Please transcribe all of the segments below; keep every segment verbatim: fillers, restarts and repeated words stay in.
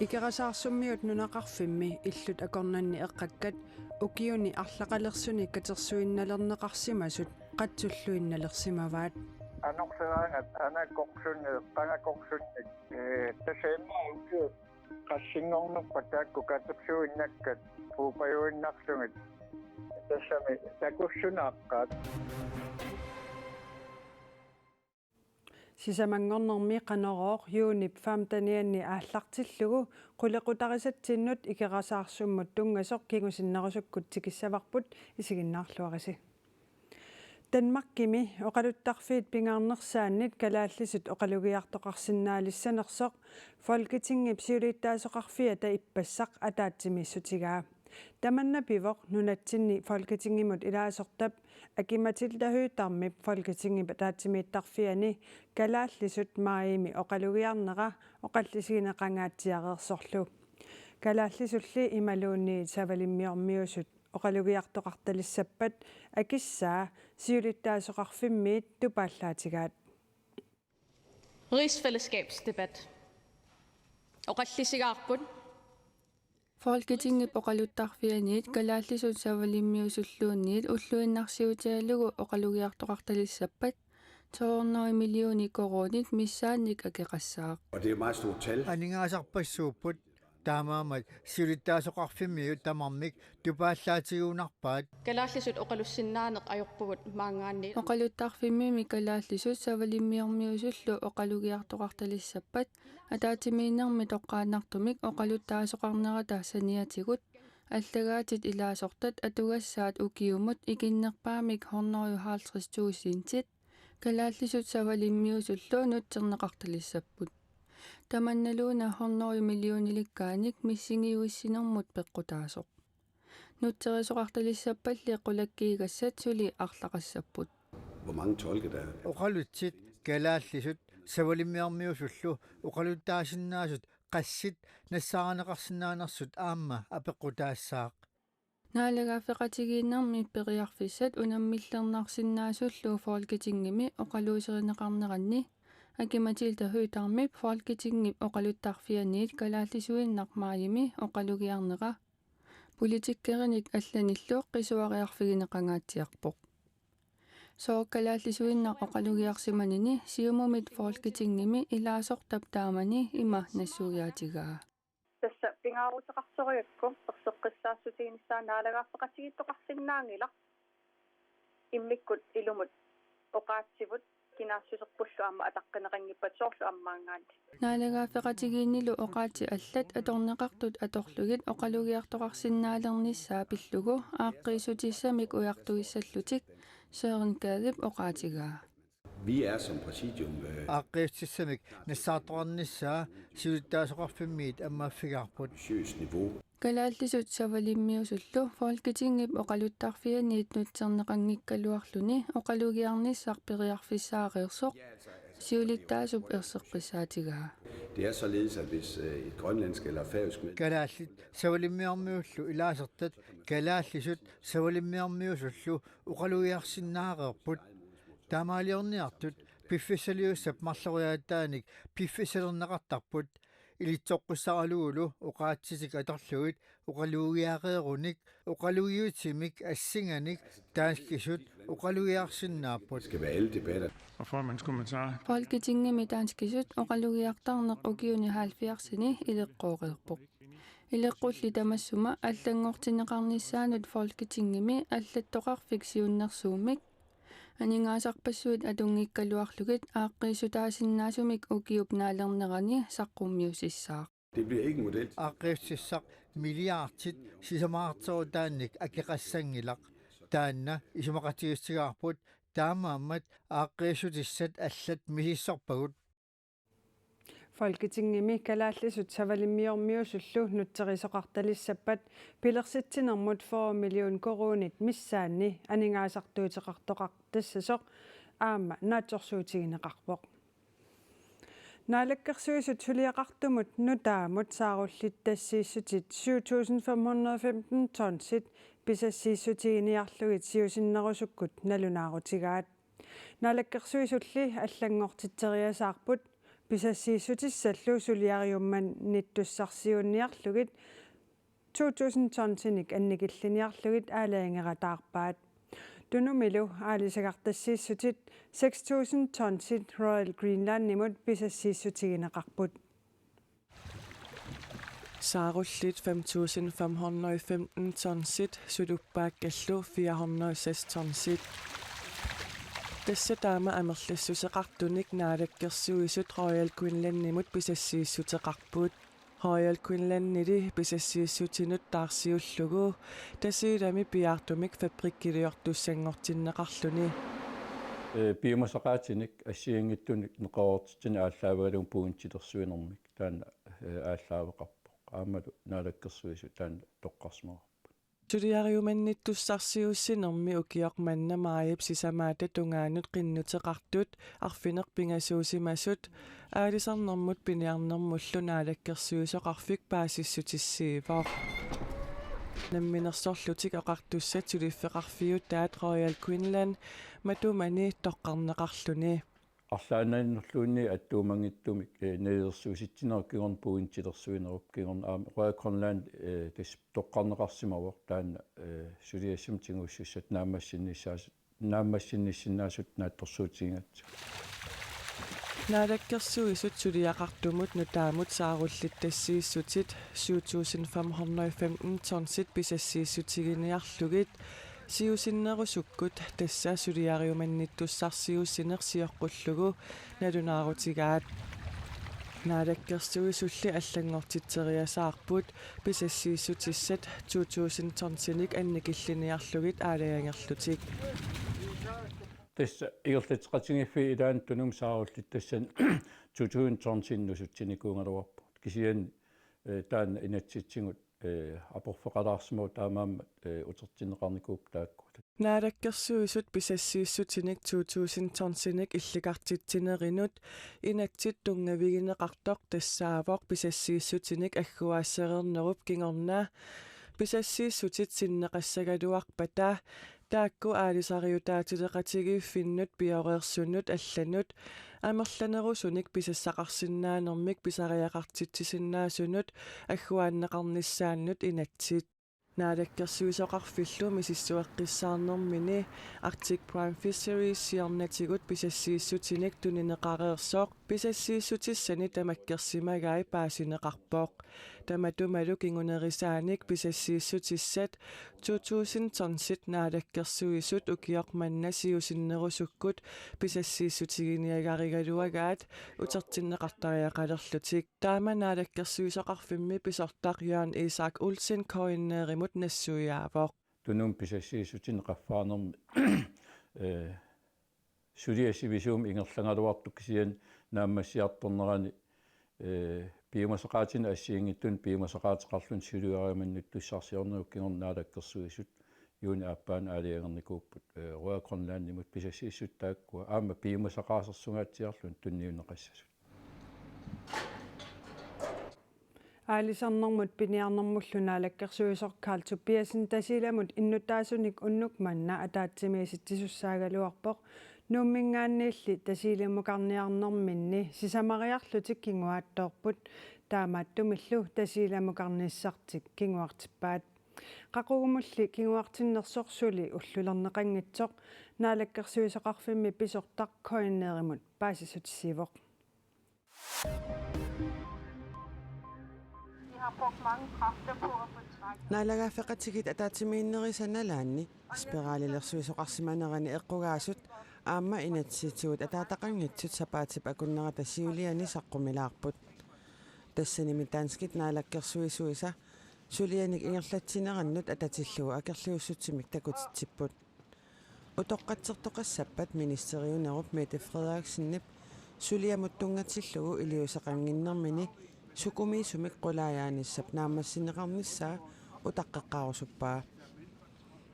Ikerasaarsummiut nunaqarfimmi illut akornanni eqqakkat ukiuni arlaqalersuni katersuinnalerneqarsimasut qatsulluinnalersimavaat. Anorseraangat anakorsunneq, qanakorsunneq, ee, tassami ukiut qassinngornerpat taakku katersuinnakkat puupajuinnarlugit tassami takussunaaqaat. Sisamanngornermi Qanorooq juunip femtenianni aallartillugu qulequtarisatsinnut Ikerasaarsummut tunngasoq kingusinnerusukkut tikissavarput, isiginnaarluarisi. Danmarkimi oqaluttarfiit pingaarnersaannit kalaallisut oqalugiartoqarsinnaalissanersoq Folketingip siulittaasoqarfiata ippassaq ataatsimiissutigaa. Tamanna pivoq nunatsinni Folketingimut ilaasortap Aki-Matilda Høegh-Damip Folketingip ataatsimiittarfiani kalaallisut maajimi oqalugiarnera oqallisigineqangaatsiareersorlu. Kalaallisulli imaluunniit savalimmiormiusut oqalugiartoqartalissappat akissaa siulittaasoqarfimmiit tupaallaatigaat. Rigsfællesskabsdebat. Oqallisigaarput. Folketingip oqaluttarfianiit kalaallisut savalimmiusulluunniit ulluinnarsiutigalugu oqalugiartoqartalissappat to hundrede millioner koruunit missaannik akeqassaaq. Og det er et meget stort tal. Aningaasarpassuupput, taamaammat siulittaasoqarfimmiut tamarmik tupaallaatigunarpaat. Kalaallisut oqalussinnaaneq ajorpugut maanngaanniit. Oqaluttarfimmimi kalaallisut savalimmiormiusullu oqalugiartoqartalissappat ataatsimiinnermi toqqaannartumik oqaluttaasoqarnerata saniatigut allagaatit ilaasortat atugassaat ukiumut ikinnerpaamik hundrede og halvtreds tusindit kalaallisut savalimmiusullu nutserneqartalissapput. Tamannaluuna hundrede millionilikkaanik missingiuissinermut peqqutaasoq. Nutserisoqartalissappalli qulakkiigassat suli arlaqassapput. Hvor mange tolke der er. Oqalutsit kalaallisut savalimmiormiusullu oqaluttaasinnaasut qassit nassaarineqarsinnaanersut aamma apeqqutaassaaq. Naalagaaffeqatigiinnermi periarfissat unammillernarsinnaasullu Folketingimi oqaluuserineqarneranni Aki-Matilda Høegh-Damip Folketingip oqaluttarfianiit kalaallisuinnaq maajimi oqalugiarnera politikkerinik allanillu qisuariarfigineqangaatsiarpoq. Sooq kalaallisuinnaq oqalugiarsimanini Siumumit Folketingimi ilaasortap taamani ima nassuiaatigaa. Tassa pingaaruteqarsorigakku erseqqissaassutiginissaa naalagaaffeqatigiittoqarsinnaanngilaq. Immikkut ilumut oqaatsivut kinaassuserpullu aamma ataqqineqanngippat soorlu aamma maanngaanniit. Naalagaaffeqatigiinnilu oqaatsit allat atorneqartut atorlugit oqalugiartoqarsinnaalernissaa pillugu aaqqiissutissamik ujartuissallutik Søren Gadep oqaatigaa. Vi er som præsidium, øh, aaqqiissutissamik nassaartoqarnissaa siulittaasoqarfimmiit ammaaffigaarput. Ambitiøst niveau. Kalaallisut savalimmiusullu Folketingip oqaluttarfianiit nutserneqanngikkaluarluni oqalugiarnissaq periarfissaareersoq siulittaasup erseqqissaatigaa. Det er således, at hvis, øh, et grønlandsk eller færøsk med- Kalaallit savalimmiormiusullu ilaasortat kalaallisut savalimmiormiusullu oqalugiarsinnaareerput. Taamaaliorniartut piffissaliussap marloriaataanik piffissalerneqartarput. Ilitsoqqissaralugulu oqaatsitik atorlugit oqalugiareerunik oqalugiutimik assinganik danskisut oqalugiarsinnaapput. Skal være alle debatter. Og formandens kommentar. Folketingimi danskisut oqalugiartarneq ukiuni halvfjerdsini ileqqooreerpoq. Ileqqulli tamassuma allanngortinneqarnissaanut Folketingimi allattoqarfik siunnersuummik aningaasarpassuit atunngikkaluarlugit aaqqiissutaasinnaasumik ukiup naalernerani saqqummiusissaaq. Det bliver ikke en model. Aaqqiissutissaq milliardit sisamaqarterutaannik akeqassanngilaq. Taanna isumaqatigiissutigaarput, taamaammat aaqqiissutissat allat misissorpagut. Folketingimi kalaallisut savalimmiormiusullu nutserisoqartalissappat pilersitsinermut fyrre million koruunit missaanni aningaasartuuteqartoqartassasoq aamma naatsorsuutigineqarpoq. Naalakkersuisut suliaqartumut nutaamut saarullittassiissutit syv tusind fem hundrede og femten tonsit pisassiissutiginiarlugit siusinnerusukkut nalunaarutigaat. Naalakkersuisulli allanngortitseriasaarput pisassiissutissallu suliariumannittussarsiuunniarlugit to tusind tonsinik annikilliniarlugit aalajangerataarpaat. Tunumilu aalisagartassiissutit seks tusind tonsit Royal Greenlandimut pisassiissutigineqarput. Saarullit fem tusind fem hundrede og femten tonsit, suluppaakkallu fire hundrede og seks tonsit. Tassa taama amerlassuseqartunik naalakkersuisut Royal Greenlandimut pisassiissuteqarput. Royal Greenlandili pisassiissutinut taarsiullugu Tasiilami piaartumik fabrikkiliortussanngortinneqarluni. Ee, piumasaqaatinik assigiinngitsunik neqeroortitsineq aallaavagalugu pointilersuinermik taanna, ee, aallaaveqarpoq. Aammalu naalakkersuisut taanna toqqarsimavarput. Suliariumannittussarsiuussinermi ukioq manna maajip sisamaata tungaanut qinnuteqartut arfineq-pingasuusimasut aalisarnermut piniarnermullu naalakkersuisoqarfik paasissutissiivoq. Namminersorlutik Oqartussat suliffeqarfiutaat Royal Greenland matumani toqqarneqarluni. Arlaannaanulluunniit attuumanngitsumik, ee, nalilersuisitsinerup kingorna pointilersuinerup kingorna aamma Royal Greenland, ee, tassa toqqarneqarsimavoq taanna, ee, suliassamik tigussutissat naammassinnissaas-, naammassinnissinnaasutut naatsorsuutigigatsigu. Naalakkersuisut suliaqartumut nutaamut saarullittassiissutit syv tusind fem hundrede og femten tonsit pisassiissutiginiarlugit siusinnerusukkut tassa suliariumannittussarsiuussineq sioqqullugu nalunaarutigaat. Naalakkersuisulli allanngortitseriasaarput pisassiissutissat to tusind tonsinik annikilliniarlugit aalajangerlutik. Tassa ingerlatseqatigiiffiit ilaanni Tunumi saarullittassani to tusind tonsinik nusutsinikuugaluarpugut. Kisianni, ee, taanna inatsisitigut, ee, aporfeqalaarsimavoq, taamaammat, ee, utertinneqarnikuupput taakku. Naalakkersuisut pisassiissutinik to tusind tonsinik illikartitsinerinut inatsit tunngavigineqartoq tassaavoq pisassiissutinik agguaassereernerup kingorna pisassiissutit sinneqassagaluarpata taakku aalisariutaatileqatigiiffinnut pioreersunut allanut amerlanerusunik pisassaqarsinnaanermik pisariaqartitsisinnaasunut agguaanneqarnissaannut inatsit. Naalakkersuisoqarfillu misissueqqissaarnermini Arctic Prime Fisheries siornatigut pisassiissutinik tunineqareersoq pisassiissutissanik tamakkersimagai paasineqarpoq. Tamatumalu kingunerisaanik pisassiissutissat to tusind tonsit naalakkersuisut ukioq manna siusinnerusukkut pisassiissutiginiagarigaluagaat utertinneqartariaqalerlutik. Taama naalakkersuisoqarfimmi pisortaq Jørgen Isak Olsen K N R-imut nassuiaavoq. Tunumi pisassiissutinik qaffaanermi, ee, suliaq sivisuumik ingerlagaluartoq, kisianni naammassiartornerani, ee, piumasaqaatinik assigiinngitsunik piumasaqaateqarluni suliariumannittussarsiornerup kingorna naalakkersuisut juunip aappaanut aalajangernikuupput, ee, Royal Greenlandimut pisassiissutsit taakkua aamma piumasaqaasersugaatsiarluni tunniunneqassasut. Aalisarnermut piniarnermullu naalakkersuisoq Karl Tobiassen Tasiilamut innuttaasunik unnuk manna ataatsimiisitsisussaagaluarpoq. Nuumminngaanniilli Tasiilamukarniarnerminni sisamariarlutik kinguaattoorput, taamaattumillu Tasiilamukarnissartik kinguartippaat. Qaqugumulli kinguartinnersoq suli ullulerneqanngitsoq naalakkersuisoqarfimmi pisortaq K N R-imut paasissutissiivoq. Naalagaaffeqatigiit ataatsimiinnerisa nalaanni spiralilersuisoqarsimanerani eqqugaasut aamma inatsisitigut ataataqanngitsut sapaatip akunnerata siuliani saqqumilaarput. Tassanimi danskit naalakkersuisuisa sulianik ingerlatsinerannut atatillugu akerliussutsimik takutitsipput. Utoqqatsertoqassappat ministeriunerup Mette Frederiksenip suliamut tunngatillugu iliuuseqannginnermini sukumiisumik qulaajaanissap naammassineqarnissaa utaqqeqqaarusuppaa.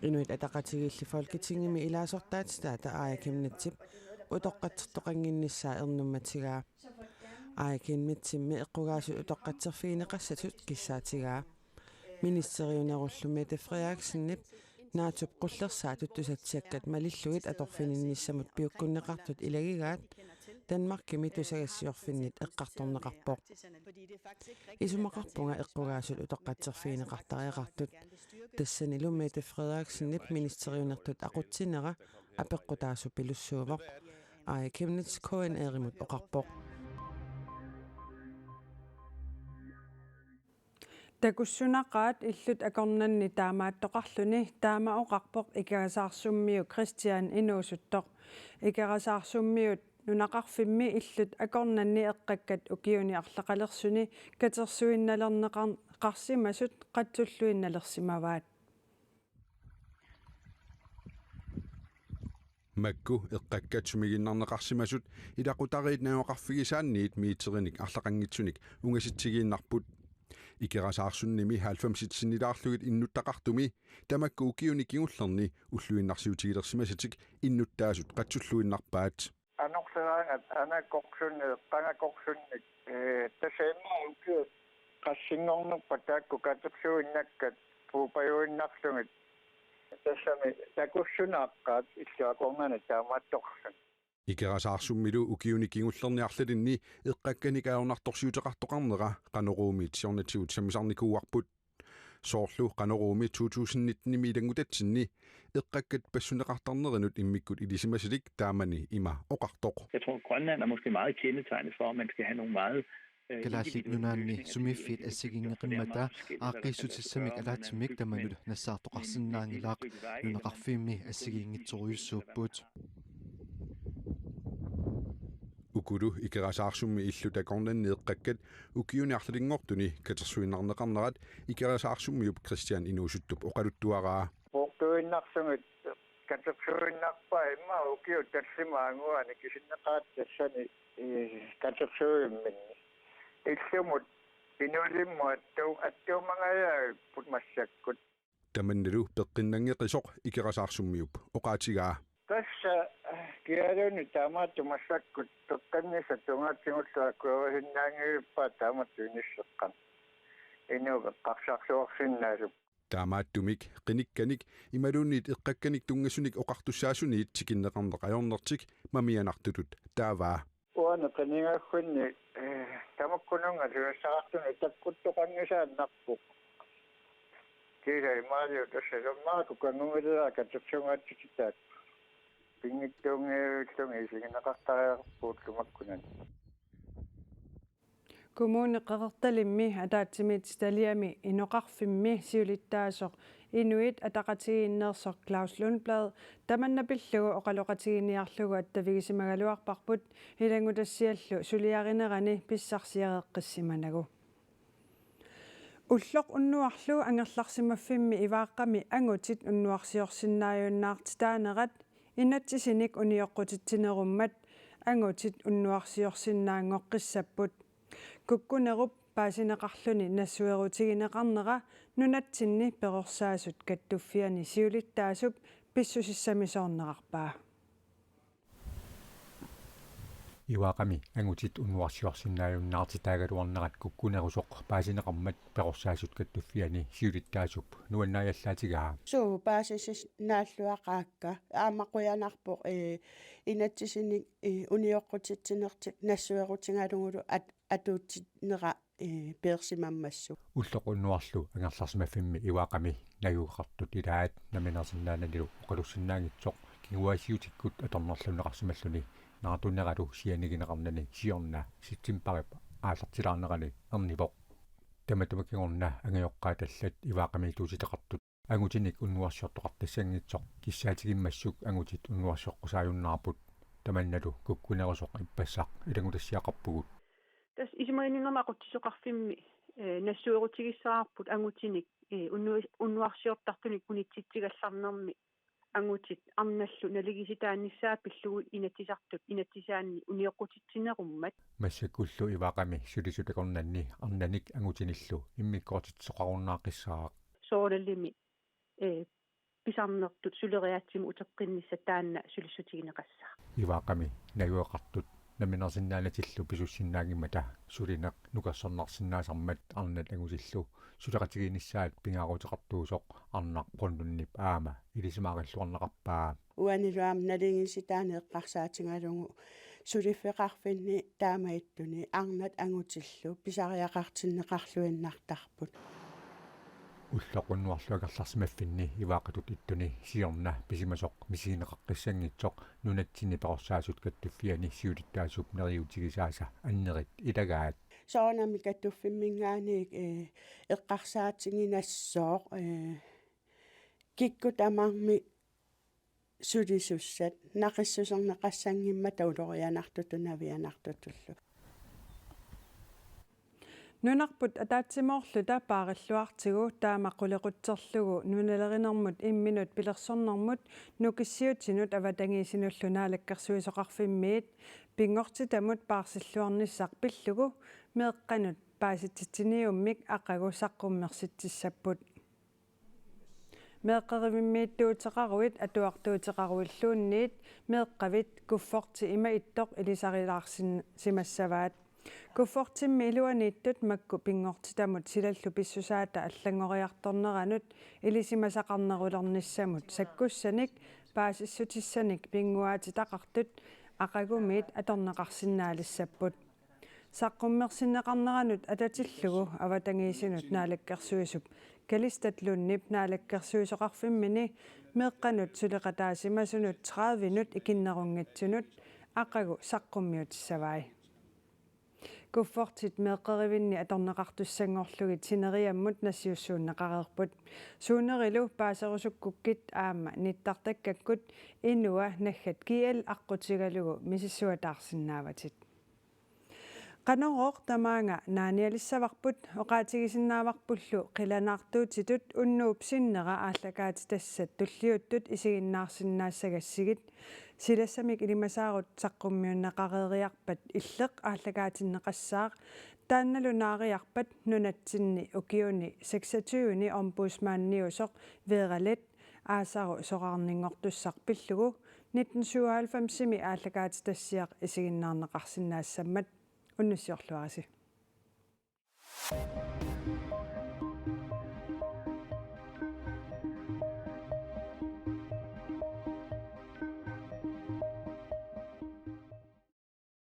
Inuit Ataqatigiilli Folketingimi ilaasortaatitaata Aaja Chemnitzip utoqqatsertoqannginnissaa ernummatigaa. Aaja Chemnitzimmi eqqugaasut utoqqatserfigineqassasut kissaatigaa. Ministeriunerullu Mette Frederiksenip NATOp qullersaatut tusatsiakkat malillugit atorfininnissamut piukkunneqartut ilagigaat Danmarkimi tusagassiorfinnit eqqartorneqarpoq. Isumaqarpunga eqqugaasut utoqqatserfigineqartariaqartut. Tassanilu Mette Frederiksenip ministeriunertut aqutsinera apeqqutaasoq pilussuuvoq. Aaja Chemnitz K N R-imut oqarpoq. Takussunaqaat illut akornanni taamaattoqarluni, taama oqarpoq Ikerasaarsuarmiut Kristian Inuusuttoq. Ikerasaarsuarmiut nunaqarfimmi illut akornanni eqqakkat ukiuni arlaqalersuni katersuinnalerneqarsimasut qatsulluinnalersimavaat. Makku eqqakkat sumiginnarneqarsimasut ilaqutariit najugaqarfigisaanniit meterinik arlaqanngitsunik ungasitsigiinnarput. Ikerasaarsunnimi halvfemsit sinnilaarlugit innuttaqartumi tamakku ukiuni kingullerni ulluinnarsiutigilersimasatik innuttaasut qatsulluinnarpaat. Anorleraangat anakorsunnik, eqqagakorsunnik, ee, tassa immaqa ukiut qassinngornerpat taakku katersuinnakkat puupajuinnarlugit. Tassami takussunaaqqaat illut akornanni taamaattoqarluni. Ikerasaarsummilu ukiuni kingullerni arlalinni eqqakkanik ajornartorsiuteqartoqarnera Qanoruumiit siornatigut sammisarnikuuarput. Soorlu Qanoruumi to tusind nitten-imi ilanngutatsinni eqqakkat passuneqartarnerinut immikkut ilisimasalik taamani ima oqartoq. Jeg tror, Grønland er måske meget kendetegnet for, at man skal have nogle meget, øh, Kalaallit individuelle Nunaanni løsninger til de sumiiffiit enkelte assigiinngeqimmata situationer, for det er der, der aaqqissuutissamik skal gøres, alaatsumik men, tamanut men, nassaartoqarsinnaanngilaq. Men det er ikke vejen. Nunaqarfimmi assigiinngitsorujussuupput. Ukulu Ikerasaarsummi illut akornanni eqqakkat ukiuni arlalinngortuni katersuinnarneqarnerat Ikerasaarsummiup Kristian Inuusuttup oqaluttuaraa. Puutuinnarlugit katersuinnarpaat immaqa ukiut tallimat anguani kisinneqaat tassani, ee, katersuimminni. Illumut inuulimmut attu-, attuumangajaapput massakkut. Tamannalu peqqinnanngeqisoq Ikerasaarsummiup oqaatigaa. Tassa, ee, kialuunniit taamaattumik massakkut peqqinnissaat tungaatigut akuerisinnaanngilluinnarpaat taamatut inisseqqamik. Inuup eqqarsarluarsinnaasoq. Taamaattumik qinikkanik imaluunniit eqqakkanik tunngasunik oqartussaasuniit tikinneqarneq ajornertik mamianartutut taavaa. Uani qinigaaffimmi, ee, tamakkununnga susassaqartunut takkuttoqanngisaannarpoq. Kiisa imaaliu tassa sammaakku kanngungilaa katersugaatititaat. Pinngitsuunngilluunniit isigineqartariaqarpugut makkunani. Kommune Qeqertalimmi ataatsimiititaliami inoqarfimmi siulittaasoq Inuit Ataqatigiinneersoq Claus Lundblad tamanna pillugu oqaloqatiginiarlugu attavigisimagaluarparput ilanngutassiallu suliarinerani pissarsiareqqissimanagu. Ulloq unnuarlu angerlarsimaffimmi Ivaaqqami angutit unnuarsiorsinnaajunnaartitaanerat inatsisinik unioqqutitsinerummat angutit unnuarsiorsinnaanngoqqissapput. Kukkunerup paasineqarluni nassuerutigineqarnera nunatsinni perorsaasut kattuffianni siulittaasup pissusissamisoornerarpaa. Ivaaqqami angutit unnuarsiorsinnaajunnaartitaagaluarnerat kukkunerusoq paasineqarmat perorsaasut kattuffianni siulittaasup nuannaajallaatigaa. Suu paasisinnaalluaqaakka aamma qujanarpoq, ee, inatsisinik, ee, unioqqutitsinertik nassuerutigalugulu at-, atuutsinera, ee, peersimammassuk. Ulloq unnuarlu angerlarsimaffimmi Ivaaqqami najugaqartut ilaat namminersinnaananilu oqalussinnaanngitsoq kinguaassiuutikkut atornerlunneqarsimalluni naartuneralu sianigineqarnani siorna septembarip aallartilaarnerani ernivoq. Tamatuma kingorna angajoqqaat allat Ivaaqqamiittuuteqartut angutinik unnuarsiortoqartassanngitsoq kissaatigimmassuk angutit unnuarsioqqusaajunnaarput, tamannalu kukkunerusoq ippassaq ilanngutassiaqarpugut. Tassa isumaginninnermi aqutsisoqarfimmi, ee, nassuerutigissavarput angutinik, ee, unnu-, unnuarsiortartunik unitsitsigallarnermi angutit arnallu naligiissitaanissaat pillugu Inatsisartut inatsisaanni unioqqutitsinerummat. Massakkullu Ivaaqqami sulisut akornanni arnanik angutinillu immikkoortitsisoqarunnaaqqissaaq. Soorunalimi, ee, pisarnertut suleriaatsimut uteqqinnissaq taanna sulissutigineqassaaq. Ivaaqqami najugaqartut namminersinnaanatillu pisussinnaanngimmata sulineq nukersornarsinnaasarmat arnat angutillu suleqatigiinnissaat pingaaruteqartuusoq arnaq qununnip aamma ilisimaarilluarneqarpaa. Uanilu aamma naligiissitaaneq eqqarsaatigalugu Suliffeqarfinni taamaattuni arnat angutillu pisariaqartinneqarluinnartarput. Ulloq unnuarlu angerlarsimaffinni Ivaaqatut ittuni siorna pisimasoq misigineqaqqissanngitsoq nunatsinni perorsaasut kattuffianni siulittaasup neriuutigisaasa annerit ilagaat. Soorunami kattuffimminngaanniit, eh, eqqarsaatiginassaaq, eh, kikkut tamarmik sulisussat naqissuserneqassanngimmata ulorianartutut navianartutullu. Nunarput ataatsimoorluta paarilluartigu taama qulequtserlugu nunalerinermut imminut pilersornermut nukissiutinut avatangiisinullu naalakkersuisoqarfimmiit pinngortitamut paarsilluarnissaq pillugu meeqqanut paasititsiniummik aqagu saqqummersitsissapput. Meeqqerivimmiittuuteqaruit atuartuuteqaruilluunniit meeqqavit kufferti ima ittoq ilisarilaarsimassavaat. Kuffertimmi iluaniittut makku pinngortitamut silallu pissusaata allanngoriartorneranut ilisimasaqarnerulernissamut sakkussanik paasissutissanik pinnguaatitaqartut aqagumiit atorneqarsinnaalissapput. Saqqummersinneqarneranut atatillugu avatangiisinut naalakkersuisup Kalistat Lundip naalakkersuisoqarfimmini meeqqanut suleqataasimasunut tredivenut ikinnerunngitsunut aqagu saqqummiutissavai. Kuffertit meeqqerivinni atorneqartussanngorlugit sineriammut nassiussuunneqareerput. Suunerilu paaserusukkukkit aamma nittartakkakkut inua naggat G L aqqutigalugu misissuataarsinnaavatit. Qanorooq tamaanga naanialissavarput, oqaatigisinnaavarpullu qilanaartuutitut unnuup sinnera aallakaatitassat tulliuttut isiginnaarsinnaassagassigit. Silassamik ilimasaarut saqqummiunneqareeriarpat Illeq aallakaatinneqassaaq, taannalu naariarpat nunatsinni ukiuni seksogtyveni ombudsmandiusoq Vera Leth aasaru soraarninngortussaq pillugu nitten syvoghalvfemsimi aallakaatitassiaq isiginnaarneqarsinnaassammat. Unnussiorluarisi.